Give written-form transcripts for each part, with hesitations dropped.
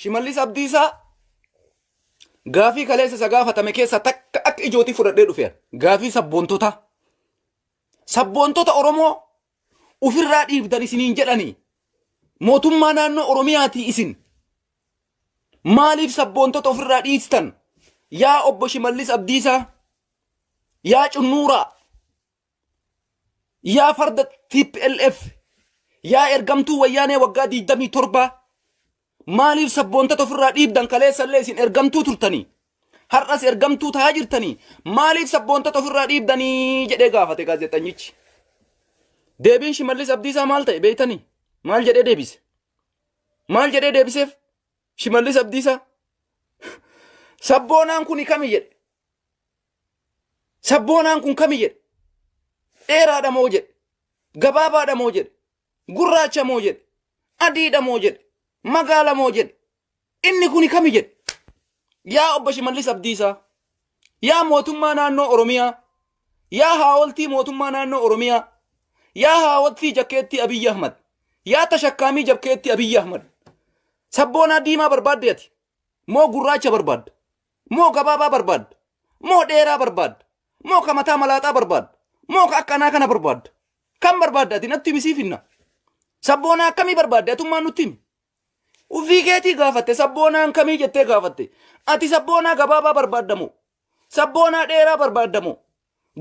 Shimallis Abdiisaa gaafii kaleessa isa gaafatame keessaa takka akka ijootii fudhadhee dhufe. Gaafii sabboontotaa. Sabboontota Oromoo ofirraa dhiibdan isiniin jedhanii mootummaa naannoo Oromiyaatii isin maaliif sabboontota ofirraa dhiistan? Yaa obbo Shimallis Abdiisaa, yaa Cunnuuraa, yaa farda TPLF, yaa ergamtuu wayyaanee waggaa 27 maaliif sabboontota ofirraa dhiibdan? Kaleessallee isin ergamtuu turtanii, har'as ergamtuu tahaa jirtanii, maaliif sabboontota ofirraa dhiibdanii jedhee gaafate gaazexanyichi. Deebiin Shimallis Abdiisaa maal ta'e beektanii? Maal jedhee deebise? Maal jedhee deebiseef? Shimallis Abdiisaa. Sabboonaan kun kami jedhe? Sabboonaan kun kami jedhe? Dheeraadha moo jedhe? Gabaabaadha moo jedhe? Gurraacha moo jedhe? Adiidha moo jedhe? Magaala moo jedhe? Inni kuni kami jedhe? Yaa obbo Shimallis Abdiisaa, yaa mootummaa naannoo Oromiyaa, yaa haawoltii mootummaa naannoo Oromiyaa, yaa haawoltii jakkeettii Abiyyi Ahmad, yaa tashakkaamii jakkeettii Abiyyi Ahmad, sabboonaa diimaa barbaadde ati? Moo gurraacha barbaadda? Moo gabaabaa barbaadda? Moo dheeraa barbaadda? Moo ka mataa malaaxaa barbaadda? Moo ka akkanaa kana barbaadda? Kam barbaadda ati? Natti himi, siif hinna. Sabboonaa akkamii barbaadde? Atummaan nutti himi. Ufii keetii gaafatte, sabboonaan kamii jettee gaafatte. Ati sabboonaa gabaabaa barbaadda moo? Sabboonaa dheeraa barbaadda moo?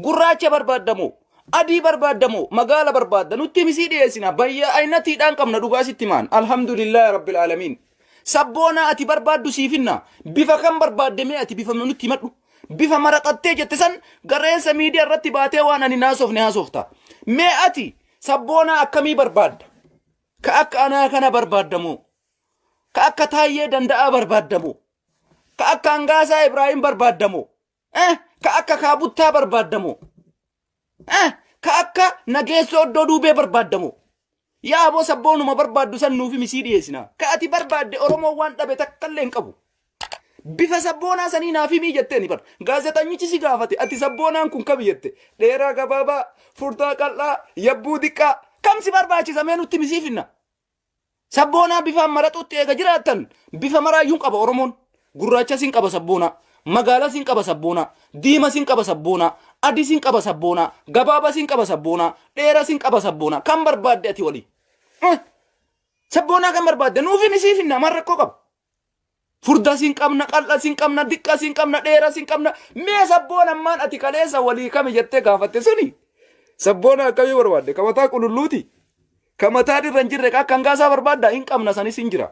Gurraacha barbaadda moo? Adii barbaadda moo? Magaala barbaadda? Nutti himi, sii dhiyeessina. Bayya aynatiidhaan qabna, dhugaa sitti maan. Alhamdulillaahi Rabbil Aalamiin. Sabboonaa ati barbaaddu siif hinna. Bifa kam barbaadde mee ati bifa nutti himadhu. Bifa maraxattee jette san gareensa miidiyaa irratti baatee waan ani naasofne haasofta. Mee ati sabboonaa akkamii barbaadda? Ka akka anaa kana barbaadda moo? Ka akka Taayyee Danda'aa barbaadda moo? Ka akka Hangaasaa Ibraahim barbaadda moo? Eh, ka akka Kaabuttaa barbaadda moo? Eh, ka akka Nageessoo Oddoo Duubee barbaadda moo? Yaa aboo, sabboonuma barbaaddu san nuuf himi, sii dhiyeessina. Ka ati barbaadde Oromoon waan dhabe takka illee hin qabu. Bifa sabboonaa sanii naaf himii jetteeni bar. Gaazexanyichi si gaafate, ati sabboonaan kun kami jette. Dheeraa gabaabaa, furdaa qal'aa, yabbuu diqqaa. Kam si barbaachisa mee nutti himi, siif hinna. Sabboonaa bifaan maraxuutti eega jiraattan bifa maraayyuun qaba Oromoon. Gurraachas hin qaba sabboonaa. Magaalas hin qaba sabboonaa. Diimas hin qaba sabboonaa. Adis hin qaba sabboonaa. Gabaabas hin qaba sabboonaa. Dheeras hin qaba sabboonaa. Kan barbaadde ati walii? Sabboonaa kan barbaadde nuuf himi, siif hinna, maal rakkoo qaba? Furdas hin qabna, qal'as hin qabna, diqqas hin qabna, dheeras hin qabna. Mee sabboon ammaan ati kaleessa walii kami jettee gaafatte suni? Sabboona akkamii barbaadde? Ka mataa qululluuti? Ka mataan irra hin jirre ka akka hangaasaa barbaadda? Hin qabna, sanis hin jira.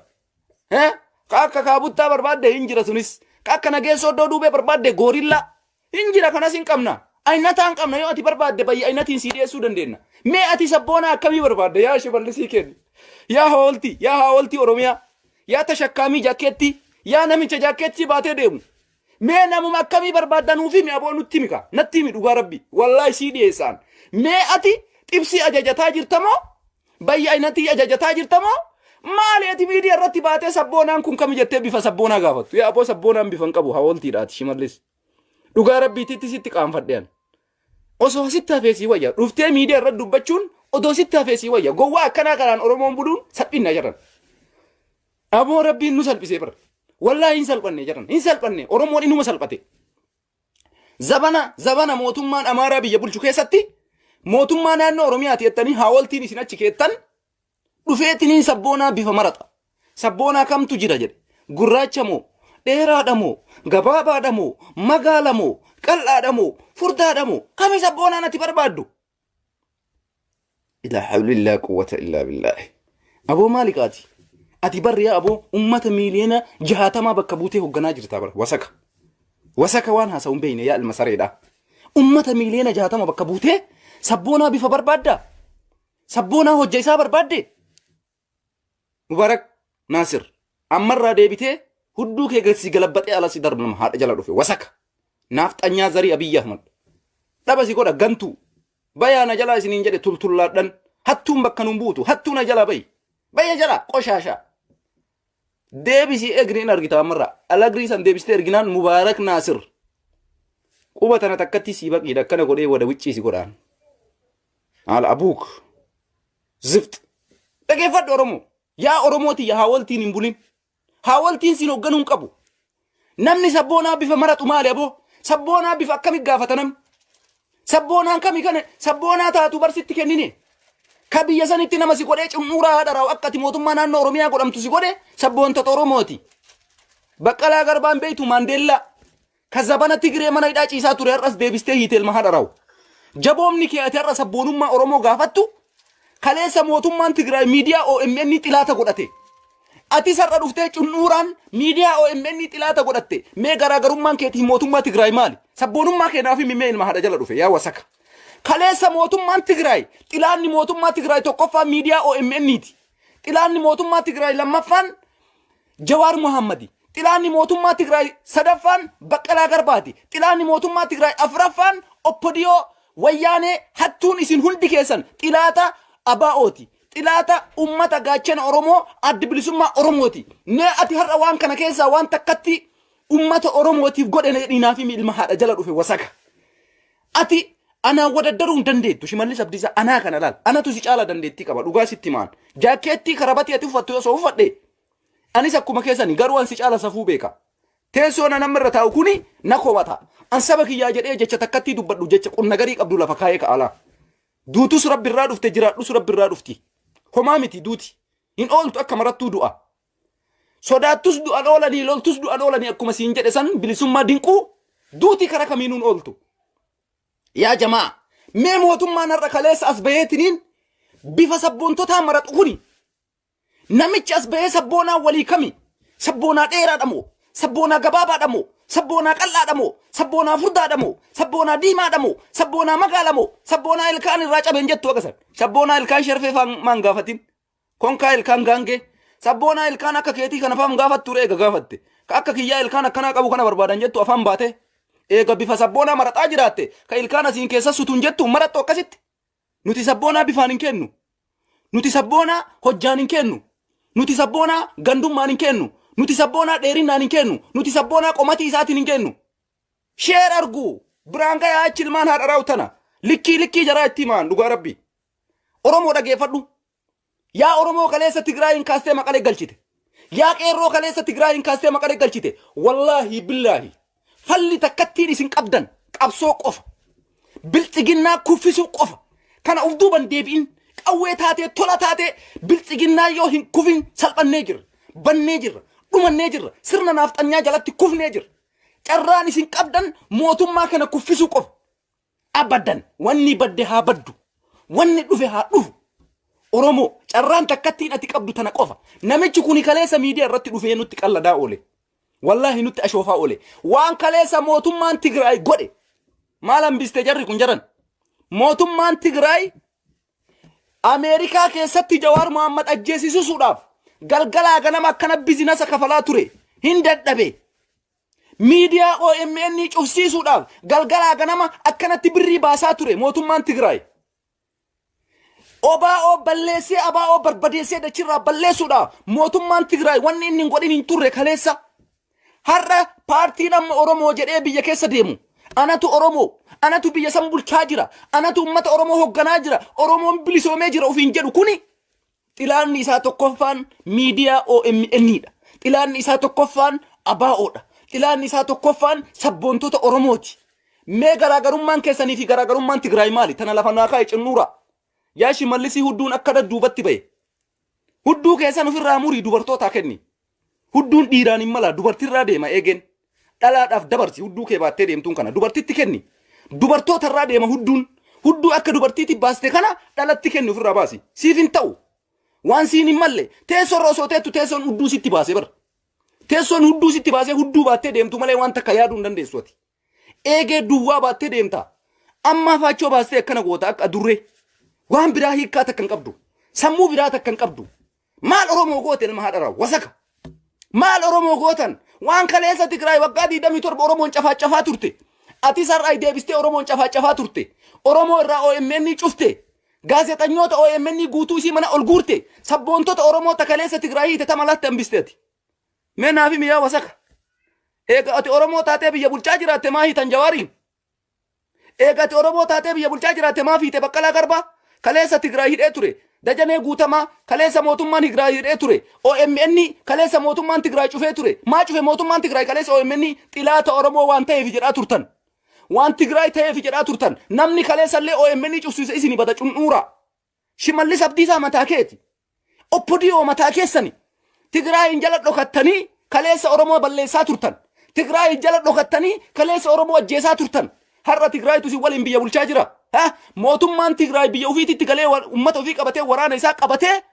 Ka akka kaabuttaa barbaadde? Hin jira sunis. Ka akka Nageessoo Iddoo Duubee barbaadde, goorillaa? Hin jira, kanas hin qabna. Ayinataa hin qabna, yoo ati barbaadde bayya ayinatiin sii dhiyeessuu dandeenya. Mee ati sabboonaa akkamii barbaadde yaa Shimallisii kenni? Yaa haawoltii, yaa haawoltii Oromiyaa, yaa tashakkaamii jaakkeettii, yaa namicha jaakkeettii baatee deemu. Mee namuma akkamii barbaadda nuuf himi aboo, nutti himi kaa. Natti himi, dhugaa rabbi. Wallaahi sii dhiyeessaan. Mee ati xibsii ajajataa jirta moo? Bayya ayinatii ajajataa jirta moo? Maali ati miidiyaa irratti baatee sabboonaan kun kami jettee bifa sabboonaa gaafattu? Yaa aboo, sabboonaan bifa hin qabu, haawoltiidha ati Shimallis. Dhugaa rabbiititti sitti qaanfadhe an. Osoo sitti hafee sii wayya. Dhuftee miidiyaa irratti dubbachuun odoo sitti hafee sii wayya. Gowwaa akkanaa kanaan Oromoon buluun salphinna jedhan. Aboo, rabbiin nu salphisee bara. Wallaahi hin salphanne jedhan. Hin salphanne. Oromoon inuma salphate. Zabana zabana mootummaan Amaaraa biyya bulchu keessatti mootummaa naannoo Oromiyaati jettanii haawoltiin isin achi keettan dhufeetiniin sabboonaa bifa maraxa. Sabboonaa kamtu jira jedhe. Gurraacha moo? Dheeraadha moo? Gabaabaadha moo? Magaala moo? Qal'aadha moo? Furdaadha moo? Kami sabboonaan ati barbaaddu? Ilaa hawlillaa quwwata illaa billaahi. Aboo, maali qaati? Ati barri yaa aboo ummata miiliyoona 60 bakka buutee hoogganaa jirta bara. Wasaka. Wasaka waan haasa'u hin beekne, yaa ilma sareedha. Ummata miiliyoona 60 bakka buutee sabboonaa bifa barbaaddaa? Sabboonaa hojja isaa barbaadde? Mubarak Naasir, ammarraa deebitee hudduu kee gad si galabbaxee ala si darbu nama haadha jala dhufe wasaka. Naafxanyaa zarii Abiyyi Ahmad. Dhaba si godha gantuu. Bayaa na jalaa isiniin jedhe tultullaadhan. Hattuun bakka nun buutu, hattuu na jalaa bayi. Baya jalaa qoshaashaa. Deebisii egni in argita ammarraa. Alagrii san deebistee erginaan Mubaarak Naasir. Quba tana takkatti sii baqiidha, akkana godhee wada wiccii si godhaan. Haala abuuk. Zift. Dhageeffadhu Oromoo. Yaa Oromoo tiyya, haa waltiin hin bulin. Haawaltiin siin hoogganuu hin qabu. Namni sabboonaa bifa maraxu maali aboo? Sabboonaa bifa akkami gaafata namni? Sabboonaan kami kana sabboonaa taatu barsitti kennine. Ka biyya sanitti nama si godhee cunnuuraa haadha raaww akka ati mootummaa naannoo Oromiyaa godhamtu si godhe sabboontota Oromooti. Baqqalaa Garbaan beektu Maandeellaa. Ka zabana Tigree mana hidhaa ciisaa ture har'as deebistee hiite ilma haadha raaww. Jaboomni kee ati har'a sabboonummaa Oromoo gaafattu kaleessa mootummaan Tigraay miidiyaa OMN xilaata godhate. Atis har'a dhuftee cunnuuraan miidiyaa OMN xilaata godhatte. Mee garaagarummaan keetii mootummaa Tigraay maali? Sabboonummaa kee naaf himi mee ilma haadha jala dhufe yaa wasaka. Kaleessa mootummaan Tigraay xilaanni mootummaa Tigraay tokkoffaa miidiyaa OMN ti. Xilaanni mootummaa Tigraay lammaffaan Jawaar Mohammadi. Xilaanni mootummaa Tigraay sadaffaan Baqqalaa Garbaati. Xilaanni mootummaa Tigraay afraffaan Oppodiyoo Wayyaanee hattuun isin hundi keessan xilaata ABOti. Xilaata ummata gaachana Oromoo addi bilisummaa Oromooti. Mee ati har'a waan kana keessaa waan takkatti ummata Oromootiif godhe na jedhii naaf himi ilma haadha jala dhufe wasaka. Ati anaan wadaddaruu hin dandeettu Shimallis Abdiisaa anaa kana laal anatu si caala dandeettii qaba dhugaa sitti himaan. Jaakkeettii karabatii ati uffattu osoo uffadhe anis akkuma keessani garuu an si caala safuu beeka. Teessoo na namni irra taa'u kuni na komata. An saba kiyyaa jedhee jecha takkattii dubbadhu jecha qunna garii qabdu lafa kaa'ee ka'alaa. Duutus rabbi irraa dhufte jiraadhus rabbi irraa dhufti. Homaa miti duuti. Hin ooltu akka marattuu du'a. Sodaattus du'an oolanii loltus du'an oolanii akkuma siin jedhe san bilisummaa dinquu duuti kara kamiinuun ooltu. Yaa jamaa mee mootummaan har'a kaleessa as baheetiniin bifa sabboontotaa maraxu kuni namichi as bahee sabboonaa walii kami? Sabboonaa dheeraadha moo? Sabboonaa gabaabaadha moo? Sabboonaa qal'aadha moo? Sabboonaa furdaadha moo? Sabboonaa diimaadha moo? Sabboonaa magaala moo? Sabboonaa ilkaan irraa cabeen jettu akkasaan. Sabboonaa ilkaan sherfee faan maan gaafatin. Konkaa ilkaan gaangee. Sabboonaa ilkaan akka keetii kana faan gaafattu eega gaafatte. Ka akka kiyyaa ilkaan akkanaa qabu kana barbaadan jettu afaan baate. Eega bifa sabboonaa maraxaa jiraatte ka ilkaan asiin keessa sutun jettu maraxxu akkasitti. Nuti sabboonaa bifaan hin kennu. Nuti sabboonaa hojjaan hin kennu. Nuti sabboonaa gandummaan hin kennu. Nuti sabboonaa dheerinnaan hin kennu. Nuti sabboonaa qomatii isaatiin hin kennu. Sheer argu biraan gayaa achi ilmaan haadha raaww tana. Likkii likkii jaraa itti himaan dhugaa rabbi. Oromoo dhageeffadhu. Yaa Oromoo kaleessa Tigraayin kaastee maqalee galchite. Yaa qeerroo kaleessa Tigraayin kaastee maqalee galchite. Wallaahi billaahi. Falli takkattiin isin qabdan qabsoo qofa. Biltsiginnaa kuffisuu qofa. Kana uf duuban deebi'in. Qawwee taatee tola taatee biltsiginnaa yoo hin kufin salphannee jirra. Bannee jirra. Dhumannee jirra. Sirna naafxanyaa jalatti kufnee jirra. Carraan isin qabdan mootummaa kana kuffisuu qofa. Abadan wanni badde haa baddu. Wanni dhufe haa dhufu. Oromoo carraan takkattiin ati qabdu tana qofa. Namichi kuni kaleessa miidiyaa irratti dhufee nutti qalladaa oole. Wallaahi nutti ashoofaa oole. Waan kaleessa mootummaan Tigraay godhe. Maal hambiste jarri kun jaran? Mootummaan Tigraay Ameerikaa keessatti Jawaar Mohaammed ajjeesisuudhaaf galgalaa ganama akkana bizinasa kafalaa ture. Hin dadhabe. Miidiyaa OMN cufsiisuudhaaf galgalaa ganama akkanatti birrii baasaa ture mootummaan Tigraay. Obaa'oo balleessee abaa'oo barbadeessee dachirraa balleessuudhaaf mootummaan Tigraay wanni inni hin godhin hin turre kaleessa. Har'a paartiin amma Oromoo jedhee biyya keessa deemu. Anatu Oromoo, anatu biyya san bulchaa jira, anatu uummata Oromoo hoogganaa jira, Oromoon bilisoomee jira ofiin jedhu kuni xilaanni isaa tokkoffaan miidiyaa OMN dha. Xilaanni isaa tokkoffaan ABO dha. Xilaanni isaa tokkoffaan sabboontota Oromooti. Mee garaagarummaan keessanii fi garaagarummaan Tigraay maali? Tana lafa naa kaa'e cinnuura. Yaa Shimallisii hudduun akka duubatti ba'e. Hudduu keessan ofirraa murii dubartootaa kenni. Hudduun dhiiraan hin mala dubartirraa deema eegeen. Dhalaadhaaf dabarsi hudduu kee baattee deemtuun kana dubartitti kenni. Dubartootarraa deema hudduun. Hudduu akka dubartiitti baaste kana dhalatti kenni ofirraa baasi. Siif hin ta'u. Waan siin hin malle teessoorra osoo teettu teessoon hudduu sitti baase bara. Teessoon hudduu sitti baasee hudduu baattee deemtu malee waan takka yaaduu hin dandeessu ati. Eegee duwwaa baattee deemta. Ammaa faachoo baastee akkana goota akka adurree. Waan biraa hiikkaa takka hin qabdu. Sammuu biraa takka hin qabdu. Maal Oromoo goote ilma haadha wasaka. Maal Oromoo gootan? Waan kaleessa Tigraay waggaa 27 Oromoon cafaacafaa turte. Atis har'a deebistee Oromoon cafaacafaa turte. Oromoo irraa OMN cufte. Gaazexanyoota OMN guutuu isii mana ol guurte. Sabboontota Oromoo ta kaleessa Tigraay hiite tama laatti hambiste ati. Mee naaf himi yaa wasaka. Eega ati Oromoo taatee biyya bulchaa jiraatte maa hiitan Jawaariin? Eega ati Oromoo taatee biyya bulchaa jiraatte maaf hiite Baqqalaa Garbaa? Kaleessa Tigraay hidhee ture. Dajanee Guutamaa kaleessa mootummaan Tigraay hidhee ture. OMN kaleessa mootummaan Tigraay cufee ture. Maa cufe mootummaan Tigraay kaleessa OMN? Xilaata Oromoo waan ta'eef jedhaa turtan. Waan Tigraay ta'eef jedhaa turtan. Namni kaleessa illee OMN cufsiise isin bada cun'uura. Shimallis Abdiisaa mataa keeti. Oppodiyoo mataa keessani. Tigraayin jala dhokattanii kaleessa Oromoo balleessaa turtan. Tigraayin jala dhokattanii kaleessa Oromoo ajjeesaa turtan. Har'a Tigraayitu isin waliin biyya bulchaa jira. Ha? Mootummaan Tigraay biyya ofiititti galee uummata ofii qabatee, waraana isaa qabatee,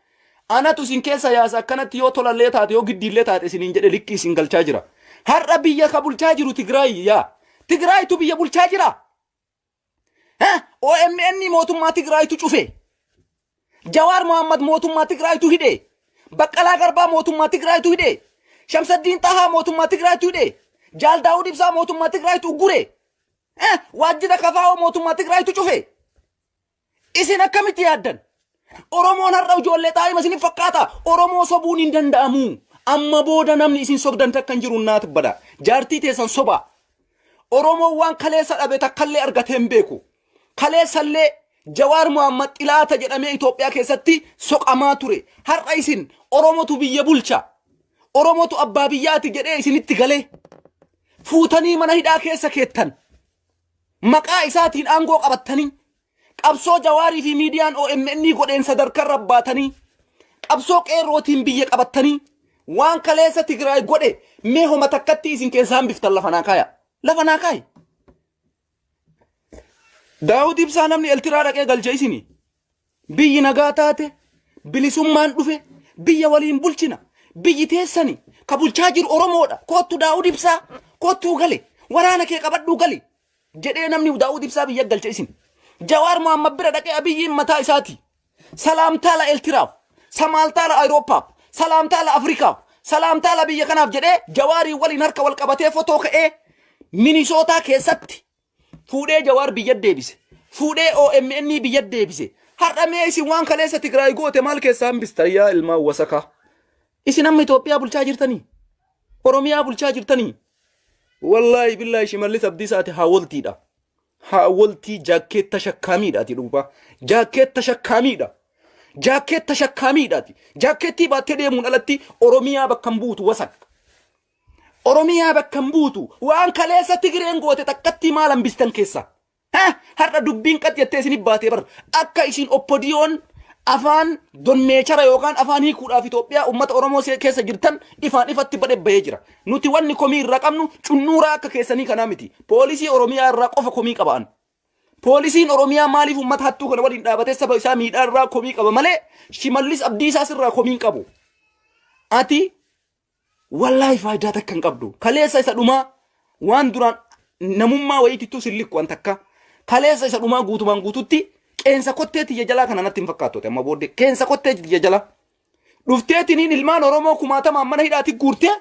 anatu isin keessa yaasa, akkanatti yoo tolallee taate, yoo giddiillee taate isiniin jedhe likkii isin galchaa jira. Har'a biyya ka bulchaa jiru Tigraay yaa. Tigraayitu biyya bulchaa jira. Ha? OMN mootummaa Tigraayitu cufe. Jawaar Mohammad mootummaa Tigraayitu hidhe. Baqqalaa Garbaa mootummaa Tigraayitu hidhe. Shamsaddiin Xahaa mootummaa Tigraayitu hidhe. Jaal Daawud Ibsaa mootummaa Tigraayitu uggure. Waajjira KFO mootummaa Tigraayitu cufe. Isin akkamitti yaaddan? Oromoon har'a ijoollee xaa'ima isin fakkaata. Oromoo sobuun hin danda'amu. Amma booda namni isin sobdan takka hin jiru naat bada. Jaartii teessan sobaa. Oromoon waan kaleessa dhabe takkallee argatee hin beeku. Kaleessallee Jawaar Mohammad xilaata jedhamee Itoophiyaa keessatti soqamaa ture. Har'a isin Oromotu biyya bulcha, Oromotu abbaa biyyaati jedhee isinitti galee fuutanii mana hidhaa keessa keettan. Maqaa isaatiin aangoo qabattanii, qabsoo Jawaarii fi miidiyaan OMN godheen sadarkaa baatanii, qabsoo qeerrootiin biyya qabattanii, waan kaleessa Tigraay godhe mee homa takkatti isin keessaa hambiftan lafa naa kaaya. Lafa naa kaayi. Daawud Ibsaa namni Eltiraa dhaqee galche isini. Biyyi nagaa taate, bilisummaan dhufe, biyya waliin bulchina. Biyyi teessani ka bulchaa jiru Oromoodha. Koottu Daawud Ibsaa, koottuu gali. Waraana kee qabadhuu gali. Jedhee namni Daawud Ibsaa biyya galche isin. Jawaar Mohammad bira dhaqee Abiyyiin mataa isaati. Salaamtaa la Eltiraaf, samaaltaa la Awurooppaaf, salaamtaa la Afrikaaf, salaamtaa la biyya kanaaf jedhee Jawaarii waliin harka wal qabatee fotoo ka'ee Minisootaa keessatti fuudhee Jawaar biyya deebise. Fuudhee OMN biyya deebise. Har'a mee isin waan kaleessa Tigraay goote maal keessaa hambistan yaa ilmaan wasakaa? Isin amma Itoophiyaa bulchaa jirtanii? Oromiyaa bulchaa jirtanii? Wallaahi billaahi, Shimallis Abdiisaati haawoltiidha. Haawoltii jaakkeetta shakkaamiidha ati dhugaa. Jaakkeetta shakkaamiidha. Jaakkeetta shakkaamiidha ati. Jaakkeettii baattee deemuun alatti Oromiyaa bakka hin buutu, wasak. Oromiyaa bakka hin buutu. Waan kaleessa Tigireen goote takkatti maal hambistan keessa? Har'a dubbiin qat jettee isin baatee bar. Akka isin oppodiyoon afaan donmeechara yookaan afaan hiikuudhaaf Itoophiyaa uummata Oromoo keessa jirtan ifaan ifatti badhe bahee jira. Nuti wanni komii irraa qabnu cunnuuraa akka keessanii kanaa miti. Poolisii Oromiyaa irraa qofa komii qaba'an. Poolisiin Oromiyaa maaliif uummata hattuu kana waliin dhaabatee saba isaa miidhaa irraa komii qaba malee Shimallis Abdiisaas irraa komii hin qabu. Ati wallaahi faayidaa takka hin qabdu. Kaleessa isa dhumaa waan duraan namummaa wayiitittuu sin likku an takka. Kaleessa isa dhumaa guutumaan guututti qeensa kottee tiyya jalaa kana natti hin fakkaattu amma booddee qeensa kottee tiyya jalaa. Dhufteetiniin ilmaan Oromoo kumaatamaan mana hidhaatti guurtee,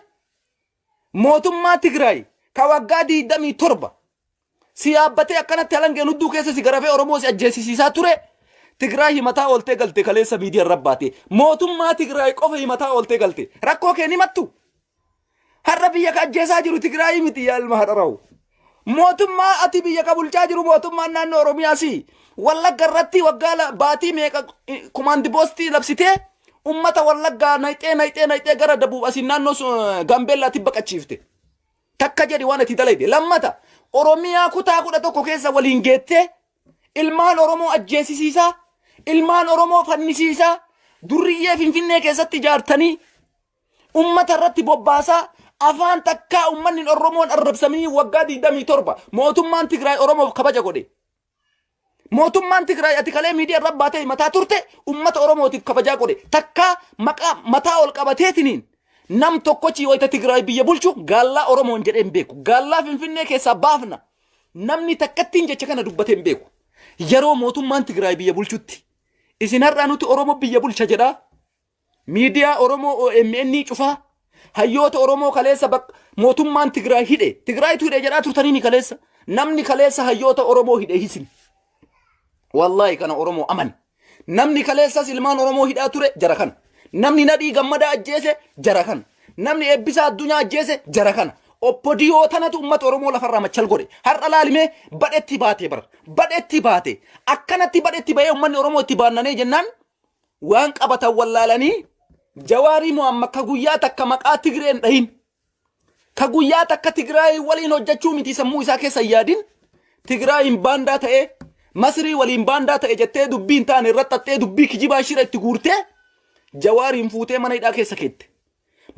mootummaa Tigraay ka waggaa 27 si yaabbatee akkanatti halangeen hudduu keessa si garafee Oromoo si ajjeesisiisaa ture. Tigraay himataa ooltee galte, kaleessa miidiyaa irra baate. Mootummaa Tigraay qofa himataa ooltee galte. Rakkoo kee ni himattu. Har'a biyya ka ajjeesaa jiru Tigraay miti yaa ilma hadharawu. Mootummaa ati biyya ka bulchaa jiru mootummaan naannoo Oromiyaas Wallagga irratti waggaa baatii meeqa kumaandi poostii labsitee ummata Wallaggaa nayxee nayxee nayxee gara Dabuub asiin naannoo Gaambeellaatti baqachiifte. Takka jedhi waan ati dalayde. Lammata Oromiyaa kutaa 11 keessa waliin geettee ilmaan Oromoo ajjeesisiisaa, ilmaan Oromoo fannisiisaa, durriyyee Finfinnee keessatti ijaartanii ummata irratti bobbaasaa, afaan takkaa ummanni Oromoon arrabsamanii waggaa 27 mootummaan Tigraay Oromoof kabaja godhe. Mootummaan Tigraay ati kalee miidiyaa irra baatee himataa turte ummata Oromootiif kabajaa godhe. Takkaa maqaa mataa ol qabateetiniin nam tokkochi wayita Tigraay biyya bulchu gaallaa Oromoon jedhee hin beeku. Gaallaa Finfinnee keessaa baafna. Namni takkattiin jecha kana dubbatee hin beeku. Yeroo mootummaan Tigraay biyya bulchutti. Isin har'aa nuti Oromoo biyya bulcha jedhaa. Miidiyaa Oromoo OMN cufaa. Hayyoota Oromoo kaleessa mootummaan Tigraay hidhe. Tigraaytu hidhe jedhaa turtanii ni kaleessa. Namni kaleessa hayyoota Oromoo hidhe isin. Wallaahi kana Oromoo amani. Namni kaleessas ilmaan Oromoo hidhaa ture jara kana. Namni Nadhii Gammadaa ajjeese jara kana. Namni Eebbisaa Addunyaa ajjeese jara kana. Oppodiyoo tanatu uummata Oromoo lafarraa machal godhe. Har'a laalimee badhetti baate bara. Badhetti baate. Akkanatti badhetti bahee uummanni Oromoo itti baannanee jennaan. Waan qabatan wallaalanii Jawaarii Muhammad ka guyyaa takka maqaa Tigree hin dhahin. Ka guyyaa takka Tigraay waliin hojjechuu miti sammuu isaa keessa hin yaadin. Tigraayin baandaa ta'ee Masrii waliin baandaa ta'e jettee dubbii hin taane irratti xaxxee dubbii kijibaa shira itti guurtee Jawaariin fuutee mana hidhaa keessa keette.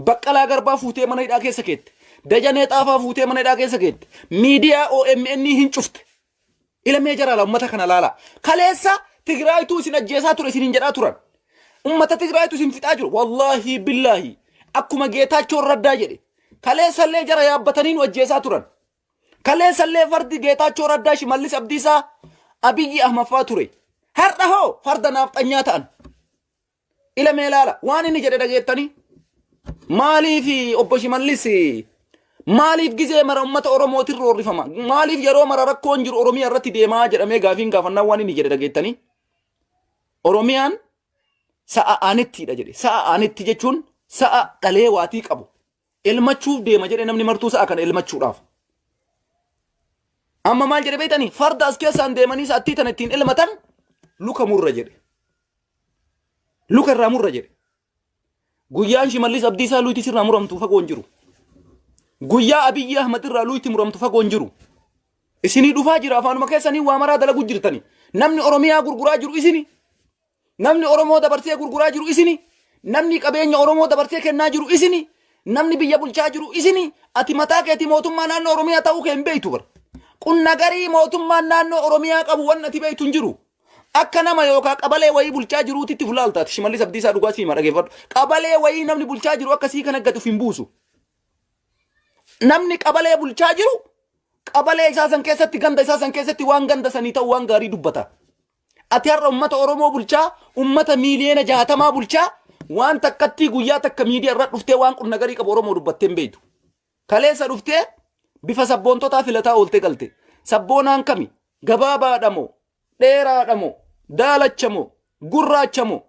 Baqqalaa Garbaa fuutee mana hidhaa keessa keette. Dajanee Xaafaa fuutee mana hidhaa keessa keette. Miidiyaa OMN hin cufte. Ilamee jaraala ummata kana laala. Kaleessa Tigraaytuu isin ajjeesaa ture isiniin jedhaa turan. Ummata Tigraaytu isin fixaa jiru. Wallaahi billaahi. Akkuma Geetaachoon Raddaa jedhe. Kaleessallee jara yaabbatanii nu ajjeesaa turan. Kaleessallee fardi Geetaachoo Raddaa Shimallis Abdiisaa Abiyyi Ahmaffaa ture. Har'a hoo farda naafxanyaa ta'an. Ila mee laala waan inni jedhe dhageettanii. Maaliif obbo Shimallis maaliif gizee mara uummata Oromootiin roorrifama? Maaliif yeroo mara rakkoon jiru Oromiyaa irratti deemaa jedhamee gaafiin gaafannaa waan inni jedhe dhageettanii. Oromiyaan sa'a aanittiidha jedhe. Sa'a aanitti jechuun sa'a dhalee waatii qabu. Elmachuuf deema jedhe namni martuu sa'a kana elmachuudhaaf. Amma maal jedhe beektanii? Farda as keessaan deemanii sa'attii tana ittiin elmatan luka murra jedhe. Luka irraa murra jedhe. Guyyaan Shimallis Abdiisaa luyti sirraa muramtu fagoo hin jiru. Guyyaa Abiyyi Ahmad irraa luyti muramtu fagoo hin jiru. Isinii dhufaa jira afaanuma keessanii waa maraa dalagu jirtani. Namni Oromiyaa gurguraa jiru isini. Namni Oromoo dabarsee gurguraa jiru isini. Namni qabeenya Oromoo dabarsee kennaa jiru isini. Namni biyya bulchaa jiru isini. Ati mataa keetii mootummaa naannoo Oromiyaa ta'uu kee hin beektu bara. Qunnagarii mootummaan naannoo Oromiyaa qabu wanni ati beektu hin jiru. Akka nama yookaan qabalee wayii bulchaa jiruutitti of laalta ati Shimallis Abdiisaa dhugaa siima dhageeffadhu. Qabalee wayii namni bulchaa jiru akkasii kana gad of hin buusu. Namni qabalee bulchaa jiru qabalee isaa san keessatti ganda isaa san keessatti waan ganda sanii ta'u waan gaarii dubbata. Ati har'a ummata Oromoo bulchaa, ummata miiliyoona jaatamaa bulchaa waan takkattii guyyaa takka miidiyaa irra dhuftee waan qunnagarii qabu Oromoo dubbattee hin beektu. Kaleessa dhuftee bifa sabboontotaa filataa oolte galte. Sabboonaan kami? Gabaabaadha moo? Dheeraadha moo? Daalacha moo? Gurraacha moo?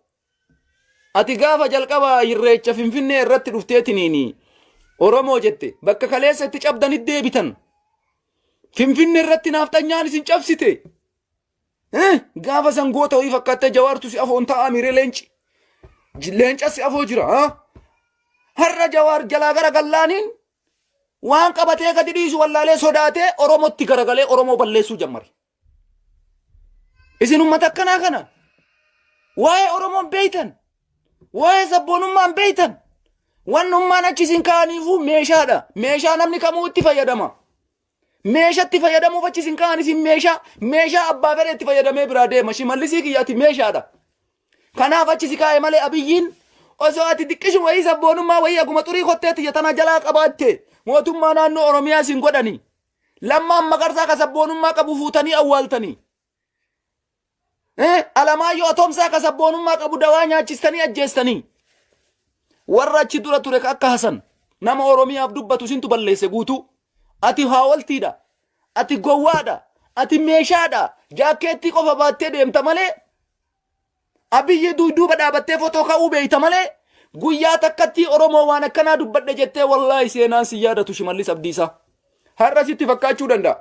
Ati gaafa jalqaba Irreecha Finfinnee irratti dhufteetiniin Oromoo jette bakka kaleessa itti cabdanitti deebitan. Finfinnee irratti naafxanyaan isin cabsite. Gaafa san goota wayii fakkaattee jawaartu si afoon taa'aa miiree leenci. Leenca si afoo jira. Har'a jawaar jalaa gara gallaaniin waan qabatee gadi dhiisu wallaalee sodaatee Oromootti garagalee Oromoo balleessuu jammare. Isin uummata akkanaa kana waa'ee Oromoon beeytan, waa'ee sabboonummaan beeytan, wannummaan achi isin kaa'aniifuu meeshaadha. Meeshaa namni kamuu itti fayyadama. Meeshatti fayyadamuuf achi isin kaa'an isin meeshaa meeshaa abbaa fedhe itti fayyadamee biraa deema. Shimallisii kiyya ati meeshaadha. Kanaaf achi si kaa'e malee Abiyyiin osoo ati diqqishu wayii sabboonummaa wayii aguma xurii kottee tiyya tana jalaa qabaatte mootummaa naannoo Oromiyaa isin godhani. Lammaan Magarsaa ka sabboonummaa qabu fuutanii awwaaltanii. Alamaayyoo Atoomsaa ka sabboonummaa qabu dawaa nyaachistanii ajjeestanii. Warra achi dura ture ka akka Hasan nama Oromiyaaf dubbatu isintu balleesse guutuu. Ati haawaltiidha. Ati gowwaadha. Ati meeshaadha. Jaakkeettii qofa baattee deemta malee Abiyyi duuba dhaabattee fotoo ka'uu beeyta malee guyyaa takkattii Oromoo waan akkanaa dubbadhe jettee wallaahi seenaan si yaadatu Shimallis Abdiisaa. Har'a sitti fakkaachuu danda'a.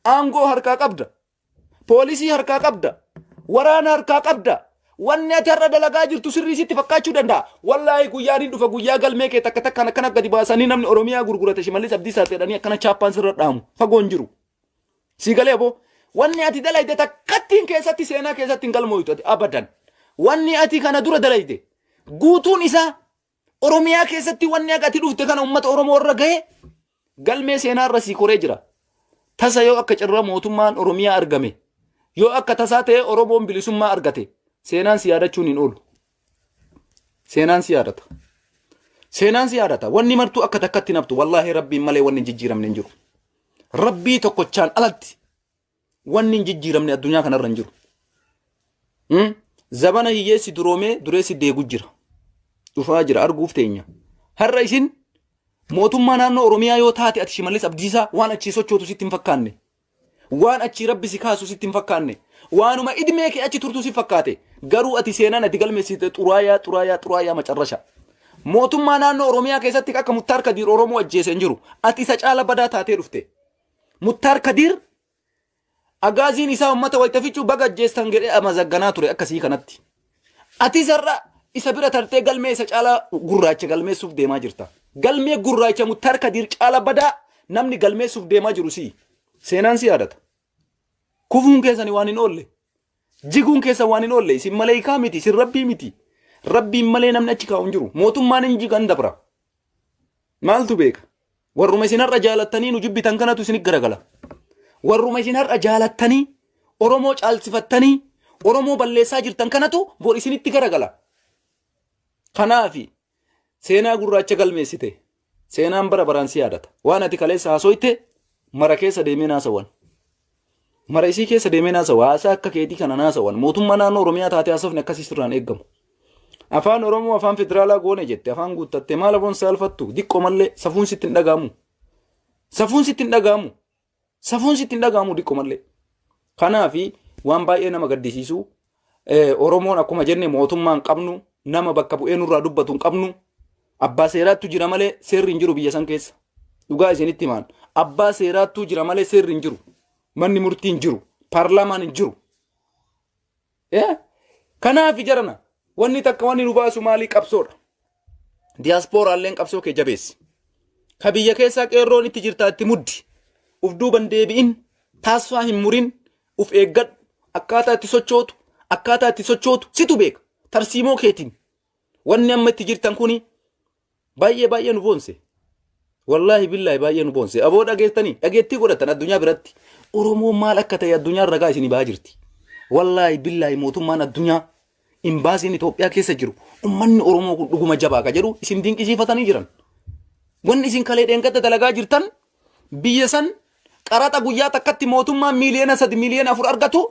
Aangoo harkaa qabda. Poolisii harkaa qabda. Waraana harkaa qabda. Wanni ati har'a dalagaa jirtu sirrii sitti fakkaachuu danda'a. Wallaahi guyyaan hin dhufa guyyaa galmee kee takka takkaan akkana gadi baasanii namni Oromiyaa gurgurate Shimallis Abdiisaa jedhanii akkana chaappaan sirra dhaamu. Fagoo hin jiru. Sii galee aboo. Wanni ati dalayde takkattiin keessatti seenaa keessatti hin galmooytu ati abadan. Wanni ati kana dura dalayde guutuun isaa Oromiyaa keessatti wanni akka ati dhufte kana uummata Oromoo irra gahe galmee seenaa irra sii koree jira. Tasa yoo akka carraa mootummaan Oromiyaa argame yoo akka tasaa ta'e Oromoon bilisummaa argate seenaan si yaadachuun hin oolu. Seenaan si yaadata. Seenaan si yaadata. Wanni martuu akka takkatti naftu wallaahi rabbiin malee wanni hin jijjiiramne hin jiru. Rabbii tokkochaan alatti wanni hin jijjiiramne addunyaa kanarra hin jiru. Zabana hiyyeessi duroomee dureessi deegu jira. Dhufaa jira arguuf teenya. Har'a isin mootummaa naannoo Oromiyaa yoo taate ati Shimallis Abdiisaa waan achii sochootu sitti hin fakkaanne. Waan achii rabbi si kaasu sitti hin fakkaanne. Waanuma idmee kee achi turtu si fakkaate. Garuu ati seenaan ati galmeessite xuraayaa xuraayaa xuraayaa macarrasha. Mootummaa naannoo Oromiyaa keessatti akka Muttaar Kadiir Oromoo ajjeese hin jiru. Ati isa caala badaa taatee dhufte. Muttaar Kadiir agaaziin isaa uummata wayita ficcuu baga ajjeestan jedhee amazagganaa ture akkasii kanatti. Atis har'a isa bira tartee galmee isa caalaa gurraacha galmeessuuf deemaa jirta. Galmee gurraacha Muktaar Kadiir caala badaa namni galmeessuuf deemaa jiru si'i. Seenaan si yaadata. Kufuun keessani waan hin oolle. Jiguun keessa waan hin oolle. Isin maleekaa miti, isin rabbii miti. Rabbiin malee namni achi kaa'u hin jiru. Mootummaan hin jigan dabra. Maaltu beeka? Warruma isin har'a jaalattanii nu jibbitan kanatu isin garagala. Warruma isin har'a jaalattanii Oromoo caalsifattanii Oromoo balleessaa jirtan kanatu bor isinitti garagala. Kanaafi seenaa gurraacha galmeessite. Seenaan bara baraan si yaadata. Waan ati kaleessa haasoyte mara keessa deemee naasawan. Mara isii keessa deemee naasawa. Haasaa akka keetii kana naasawan. Mootummaa naannoo Oromiyaa taatee haasofni akkasii sirraan eeggamu. Afaan Oromoo afaan federaalaa goone jette afaan guuttatte maal aboon saalfattu diqqoo mallee safuun sitti hin dhaga'amu. Safuun sitti hin dhaga'amu. Safuun sitti hin dhaga'amu diqqoo mallee. Kanaafi waan baay'ee nama gaddisiisu Oromoon akkuma jenne mootummaa hin qabnu nama bakka bu'ee nurraa dubbatu hin qabnu abbaa seeraattu jira malee seerri hin jiru biyya san keessa. Dhugaa isinitti himaan abbaa seeraattuu jira malee seerri hin jiru. Manni murtii hin jiru. Paarlaamaan hin jiru. Kanaaf jarana wanni takka wanni nu baasu maalii qabsoodha. Diyaaspooraalleen qabsoo kee jabeessi. Ka biyya keessaa qeerroon itti jirtaa itti muddi. Uf duuban deebi'in taasfaa hin murin uf eeggadhu akkaataa itti sochootu akkaataa itti sochootu situ beeka tarsiimoo keetiin. Wanni amma itti jirtan kuni Baay'ee baay'ee nu boonse. Wallaahi billaahi baay'ee nu boonse. Aboo dhageessanii dhageettii godhatan addunyaa biratti. Oromoon maal akka ta'e addunyaan ragaa isinii bahaa jirti. Wallaahi billaahi mootummaan addunyaa imbaasiin Itoophiyaa keessa jiru ummanni Oromoo kun dhuguma jabaa ka jedhu isin dinqisiifatanii jiran. Wanni isin kalee dheengadda dalagaa jirtan biyya san qaraxa guyyaa takkatti mootummaan miiliyoona 3 miiliyoona 4 argatu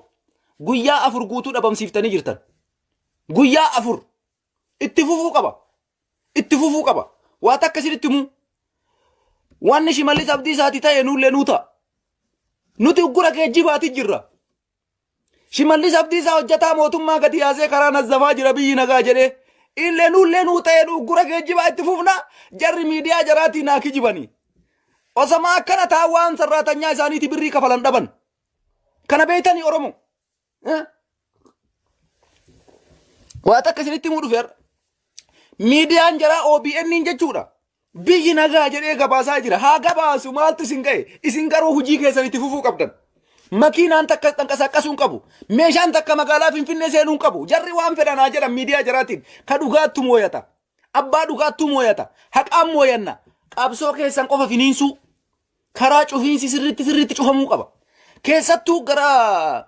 guyyaa 4 guutuu dhabamsiiftanii jirtan. Guyyaa 4 itti fufuu qaba. Itti fufuu qaba. Waa takka isinitti himuu. Wanni Shimallis Abdiisaati ta'e nullee nuu ta'a. Nuti uggura geejjibaati jirra. Shimallis Abdiisaa hojjetaa mootummaa gadi yaasee karaa nazzafaa jira biyyi nagaa jedhee. Illee nullee nuu ta'e nu uggura geejjibaa itti fufna jarri miidiyaa jaraatii naa kijibanii. Osoma akkana ta'an waan sarraatanyaa isaaniiti birrii kafalan dhaban. Kana beektanii Oromoo. Eh? Waa takka isinitti himuu dhufe har'a. Miidiyaan jaraa OBN jechuudha. Biyyi nagaa jedhee gabaasaa jira. Haa gabaasu maaltu isin ga'e? Isin garuu hojii keessan itti fufuu qabdan. Makiinaan takka xanqasaqqasuu hin qabu. Meeshaan takka magaalaa Finfinnee seenuu hin qabu. Jarri waan fedhan haa jedhan miidiyaa jaraatiin. Ka dhugaattu mooyata. Abbaa dhugaattuu mooyata. Haqaan mooyanna. Qabsoo keessan qofa finiinsuu. Karaa cufiinsi sirriitti sirriitti cufamuu qaba. Keessattuu gara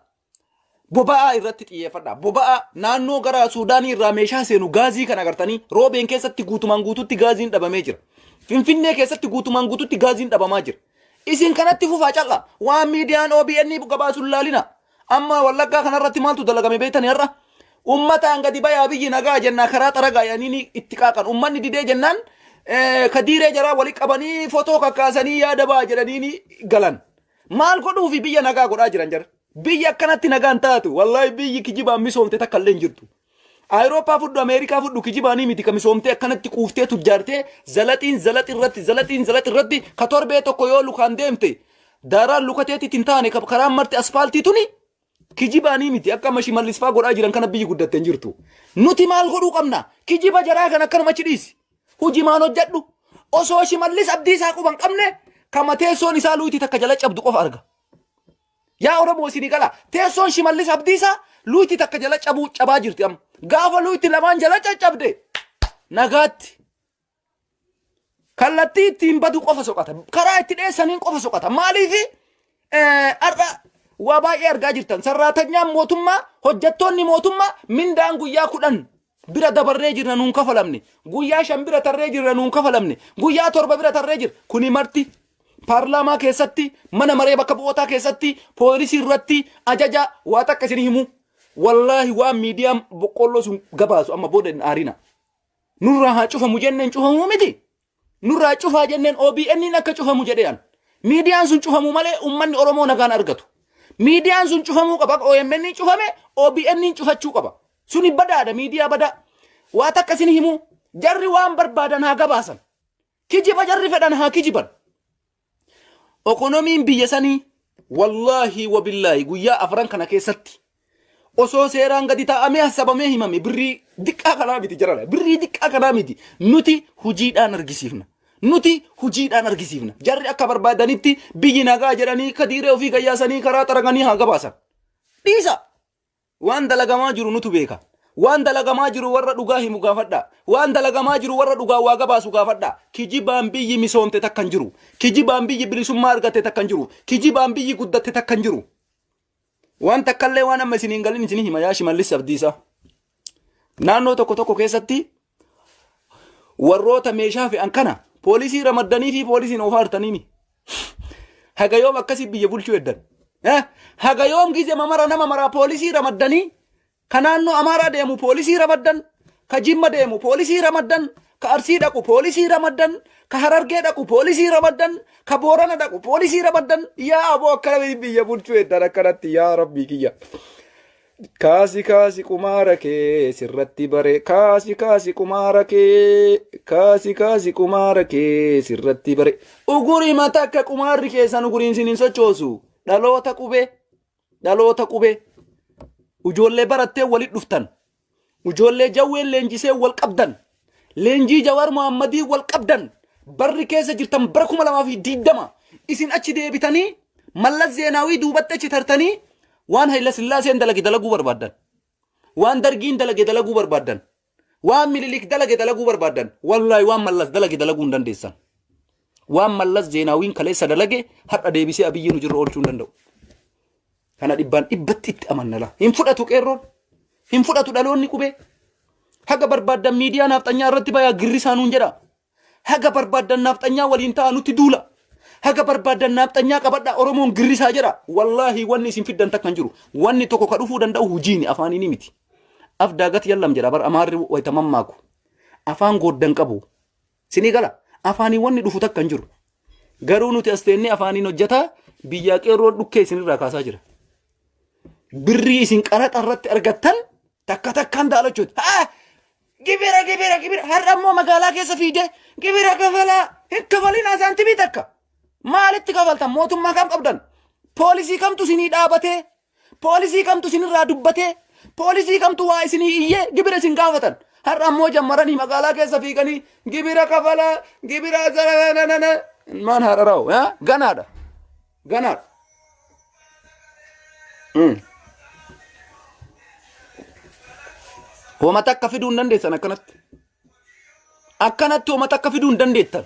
boba'aa irratti xiyyeeffadha. Boba'aa naannoo gara Suudaanii irraa meeshaa seenu gaazii kan agartanii roobeen keessatti guutumaan guututti gaaziin dhabamee jira. Finfinnee keessatti guutumaan guututti gaaziin dhabamaa jira. Isin kanatti fufaa calla. Waan miidiyaan OBN gabaasu hin laalina. Amma Wallaggaa kanarratti maaltu dalagame beektanii har'a? Ummataan gadi bayaa biyyi nagaa jennaa karaa xaragaa jedhanii itti qaaqan. Ummanni didee jennaan kadiiree jaraa wali qabanii fotoo kakkaasanii yaada ba'a jedhanii galan. Maal godhuufi biyya nagaa godhaa jiran jara. Biyya akkanatti nagaan taatu wallaahi biyyi kijibaan misoomte takka illee hin jirtu. Awurooppaa fudhu Ameerikaa fudhu kijibaanii miti ka misoomtee akkanatti quuftee tujjaartee zalaxiin zalaxi irratti zalaxiin zalaxi irratti ka torbee tokko yoo lukaan deemte daaraan lukateetti hin taane ka karaan marti aspaaltii tuni kijibaanii miti akka amma Shimallis faa godhaa jiran kana biyyi guddatte hin jirtu. Nuti maal godhuu qabna? Kijiba jaraa kan akkanuma achi dhiisi. Hujimaan hojjedhu. Osoo Shimallis abdii isaa quba hin qabne kama teessoon isaa luutii takka jala cabdu qofa arga. Yaa Oromoo isinii gala. Teessoon Shimallis Abdiisaa luuyti takka jala cabuu cabaa jirti amma. Gaafa luuyti lamaan jala caccabde nagaatti. Kallattii ittiin badu qofa soqata. Karaa itti dheessaniin qofa soqata. Maaliif har'a waa baay'ee argaa jirtan. Sarraatanyaan mootummaa hojjettoonni mootummaa mindaan guyyaa 10 bira dabarree jirra nuun kafalamne. Guyyaa 5 bira tarree jirra nuun kafalamne. Guyyaa 7 bira tarree jirra. Kuni marti paarlaamaa keessatti, mana maree bakka bu'ootaa keessatti, poolisii irratti ajaja waa takka isin himu. Wallaahi waan miidiyaan boqqoolloo sun gabaasu amma booda hin aarina. Nurraa haa cufamu jenneen cufamuu miti. Nurraa cufaa jenneen OBN akka cufamu jedhee an. Miidiyaan sun cufamu malee uummanni Oromoo nagaan argatu. Miidiyaan sun cufamuu qaba. Akka OMN cufame OBN cufachuu qaba. Suni badaadha miidiyaa badaa. Waa takka isin himu jarri waan barbaadan haa gabaasan. Kijiba jarri fedhan haa kijiban. Okonomiin biyya sanii wallaahi wabillaahi guyyaa afran kana keessatti Osoo seeraan gadi taa'amee hassabamee himame birrii diqqaa kanaa miti jarana. Birrii diqqaa kanaa miti. Nuti hujiidhaan argisiifna. Nuti hujiidhaan argisiifna. Jarri akka barbaadanitti biyyi nagaa jedhanii kadiiree ofii gayyaasanii karaa xaraganii haa gabaasan. Dhiisa. Waan dalagamaa jiru nutu beeka. Waan dalagamaa jiru warra dhugaa himu gaafadhaa. Waan dalagamaa jiru warra dhugaan waa gabaasu gaafadhaa. Kijibaan biyyi misoomte takka hin jiru. Kijibaan biyyi bilisummaa argatte takka hin jiru. Kijibaan biyyi guddatte takka hin jiru. Waan takkallee waan amma isin hin galin isin hima yaa Shimallis Abdiisaa. Naannoo tokko tokko keessatti warroota meeshaa fe'an kana poolisii ramaddanii fi poolisiin oofaa jirtaniini. Haga yoom akkasii biyya bulchuu heddan? Eh? Haga yoom gize mamara nama maraa poolisii ramaddanii ka naannoo Amaaraa deemu poolisii ramaddan, ka Jimma deemu poolisii ramaddan, ka Arsii dhaqu poolisii ramaddan, ka Harargee dhaqu poolisii ramaddan, ka Boorana dhaqu poolisii ramaddan. Yaa aboo akkana biyya bulchuu heddan akkanatti yaa rabbii kiyya. Kaasi kaasi qumaara kee sirratti bare kaasi kaasi qumaara kee kaasi kaasi qumaara kee sirratti bare ugurii mata akka qumaarri keessan uguriin sin hin sochoosu dhaloota qubee dhaloota qubee ujoollee barattee walit dhuftan ujoollee jawween leenjisee wal qabdan leenjii Jawaar Mohammadii wal qabdan barri keessa jirtan bara 2020 isin achi deebitanii Mallas Zeenaawii duubatti achi tartanii waan Hayila Sillaaseen dalage dalaguu barbaaddan. Waan Dargiin dalage dalaguu barbaaddan. Waan Minilik dalage dalaguu barbaaddan. Wallaahi waan Mallas dalage dalaguu hin dandeessan. Waan Mallas Zeenaawiin kaleessa dalage har'a deebisee Abiyyiin hojiirra oolchuu hin danda'u. Kana dhibbaan dhibbatti itti amanna laa. Hin fudhatu qeerroon. Hin fudhatu dhaloonni qubee. Haga barbaaddan miidiyaa naafxanyaa irratti bayaa girrisaa nuun jedha. Haga barbaaddan naafxanyaa waliin ta'a nutti duula. Haga barbaaddan naafxanyaa qabadha Oromoon girrisaa jedha. Wallaahi wanni isin fiddan takka hin jiru. Wanni tokko ka dhufuu danda'u hujiini afaaniini miti. Af daagat yallam jedha bar amaarri wayita mammaaku. Afaan gooddan qabu. Sinii gala. Afaanii wanni dhufu takka hin jiru. Garuu nuti as teennee afaaniin hojjetaa biyyaa qeerroon dhukkee isinirraa kaasaa jira. Birrii isin qaraxa irratti argattan takka takkaan daalachuuti. Haa! Gibira gibira gibira har'a immoo magaalaa keessa fiigdee gibira kafalaa hin kafalinaa saantimii takka. Maalitti kafaltan mootummaa kam qabdan? Poolisii kamtu isinii dhaabatee? Poolisii kamtu isinirraa dubbatee? Poolisii kamtu waa isinii iyyee gibira isin gaafatan? Har'a ammoo jammaranii magaalaa keessa fiiganii gibira kafalaa gibira nanana maan haadha ganaadha ganaadha. Homa takka fiduu hin dandeessan akkanatti. Akkanatti homa takka fiduu hin dandeettan.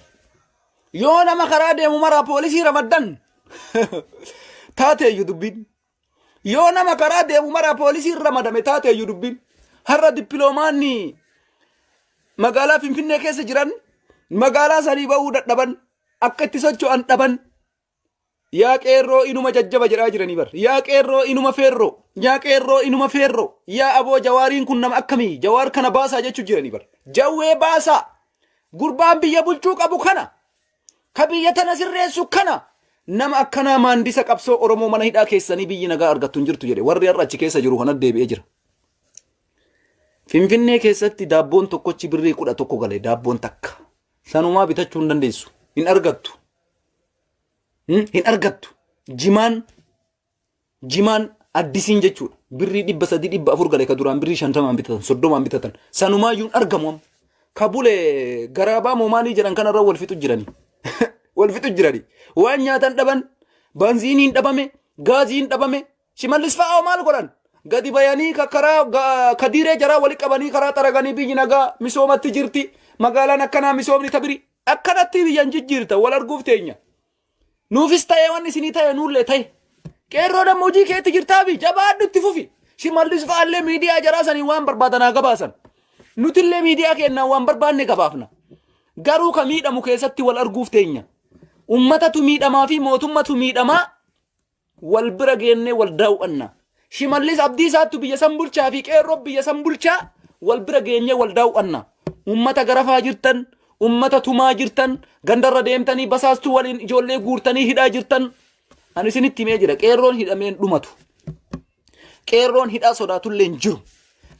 Yoo nama karaa deemu maraa poolisii ramaddan taateeyyu dubbiin. Yoo nama karaa deemu maraa poolisiin ramadame taateeyyu dubbiin. Har'a dippiloomaanni magaalaa Finfinnee keessa jiran magaalaa sanii ba'uu dadhaban akka itti socho'an dhaban Yaa qeerroo inuma jajjaba jedhaa jiranii bar. Yaa qeerroo inuma feerroo. Yaa qeerroo inuma feerroo. Yaa aboo jawaariin kun nama akkamii? Jawaar kana baasaa jechuu jiranii bar. Jawwee baasaa. Gurbaan biyya bulchuu qabu kana. Ka biyya tana sirreessu kana. Nama akkanaa maandisa qabsoo Oromoo mana hidhaa keessanii biyyi nagaa argattu hin jirtu jedhe. Warri har'a achi keessa jiru kanatti deebi'ee jira. Finfinnee keessatti daabboon tokkochi birrii 11 gale daabboon takka. Sanumaa bitachuu hin dandeessu. Hin argattu. Hin argattu. Jimaan jimaan addisiin jechuudha. Birrii 300 400 gale ka duraan birrii 50n bitatan 30n bitatan. Sanumaayyuu hin argamu amma. Ka bule garaabaa moo maalii jedhan kanarra wal fixu jirani. Wal fixu jirani. Waan nyaatan dhaban, baanziiniin dhabame, gaaziin dhabame. Shimallis fa'aa maal godhan? Gadi bayanii ka karaa kadiiree jaraa wali qabanii karaa xaraganii biyyi nagaa misoomatti jirti. Magaalaan akkanaa misoomni tabiri. Akkanatti biyyan jijjiirta wal arguuf teenya. Nuufis ta'ee wanni isinii ta'e nuullee ta'e. Qeerroo damma hojii keetti jirtaafi jabaadhu itti fufi. Shimallis fa'aallee miidiyaa jaraa sanii waan barbaadan haa gabaasan. Nutillee miidiyaa keenyaan waan barbaanne gabaafna. Garuu ka miidhamu keessatti wal arguuf teenya. Ummatatu miidhamaa fi mootummatu miidhamaa wal bira geennee wal daaw'anna. Shimallis Abdiisaattu biyya san bulchaa fi qeerroo biyya san bulchaa wal bira geenyee wal daaw'anna. Ummata garafaa jirtan, ummata tumaa jirtan, gandarra deemtanii basaastuu waliin ijoollee guurtanii hidhaa jirtan. Ani isinitti himee jira qeerroon hidhamee hin dhumatu. Qeerroon hidhaa sodaatullee hin jiru.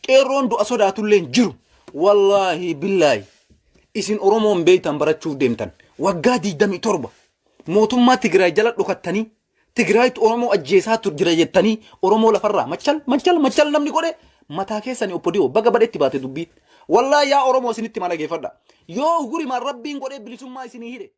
Qeerroon du'a sodaatullee hin jiru. Wallaahi billaahi. Isin Oromoon beektan barachuuf deemtan. Waggaa 27 mootummaa Tigraay jala dhokattanii Tigraayitti Oromoo ajjeesaa jira jettanii Oromoo lafarraa machal machal machal namni godhe mataa keessanii OPDO baga badhetti baate dubbiin. Wallaahi yaa Oromoo, isinitti mala geeffadha. Yoo gurimaan Rabbiin godhee bilisummaa isinii hidhe.